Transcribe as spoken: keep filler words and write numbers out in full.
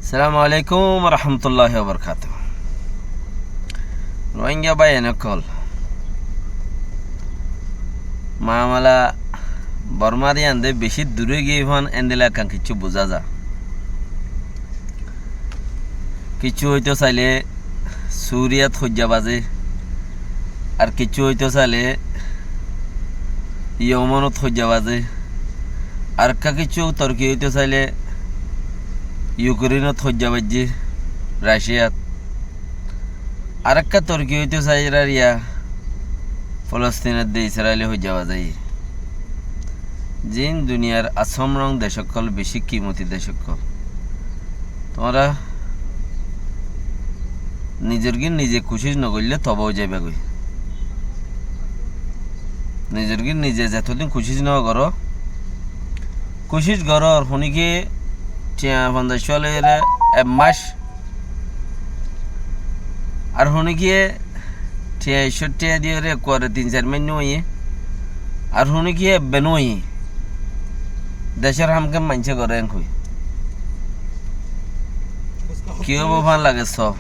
Assalamu alaikum warahmatulláhi wabarakátuhu. Rohingya báiyain ókkol, mamala Bormar yían de bicí duré giyé fán endilla ekkán kiccú buzá za. Kiccú óito sailé Suriyat hoijja bazé, ar kiccú óito sailé Yomanot hoijja bazé, ar ekká kiccú torki óito sailé Yukreinot hoijja baijjé, Raciyat. Arekká torki óito sair ar yá Folostinot de Israile hoijja bazé. Ziín duniyar asóm rong dec ókkol, bicí kimoti dec ókkol. Tuáñra nizor gín nize kucíc nogoillé tobá ói zaibagói. Nizor gín nize zetodin kucíc nogoró, kucíc gorór, huníkiye thiañ fonzaic cúa loiyóre ek mac, ar huníkiye thiañ ekcó thiañ diyoré ekkuare tin sair mac nuaiyé, ar huníkiye ebbe nuaiyé. Decór ham ken maincé goré enkoi. Ki óibo fán lage só.